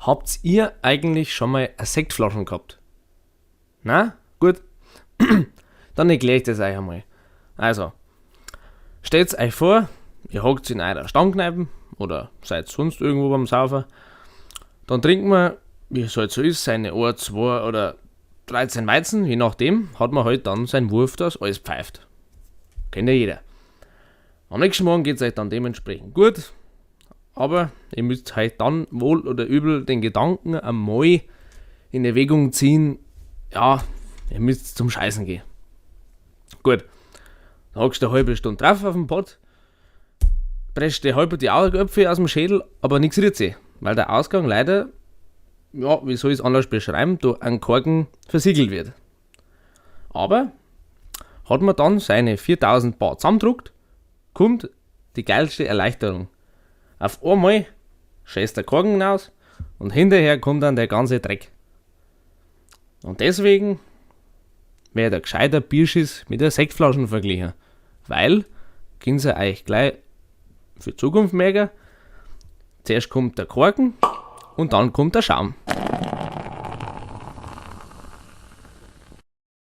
Habt ihr eigentlich schon mal eine Sektflaschen gehabt? Na? Gut. Dann erkläre ich das euch einmal. Also, stellt euch vor, ihr hockt in einer Stammkneipe oder seid sonst irgendwo beim Saufen. Dann trinkt man, wie es halt so ist, seine 1, 2 oder 13 Weizen, je nachdem, hat man halt dann seinen Wurf, dass alles pfeift. Kennt ja jeder. Am nächsten Morgen geht es euch dann dementsprechend gut, aber ihr müsst halt dann wohl oder übel den Gedanken einmal in Erwägung ziehen, ja, ihr müsst zum Scheißen gehen. Gut, dann hockst du eine halbe Stunde drauf auf dem Pott, presst dir halb die Augäpfel aus dem Schädel, aber nichts rührt sich, weil der Ausgang leider, ja, wie soll ich es anders beschreiben, durch einen Korken versiegelt wird. Aber hat man dann seine 4000 Bar zusammendruckt, kommt die geilste Erleichterung. Auf einmal scheißt der Korken raus und hinterher kommt dann der ganze Dreck. Und deswegen wäre der gescheiter Bierschiss mit der Sektflaschen verglichen. Weil, könnt ihr euch gleich für Zukunft merken, zuerst kommt der Korken und dann kommt der Schaum.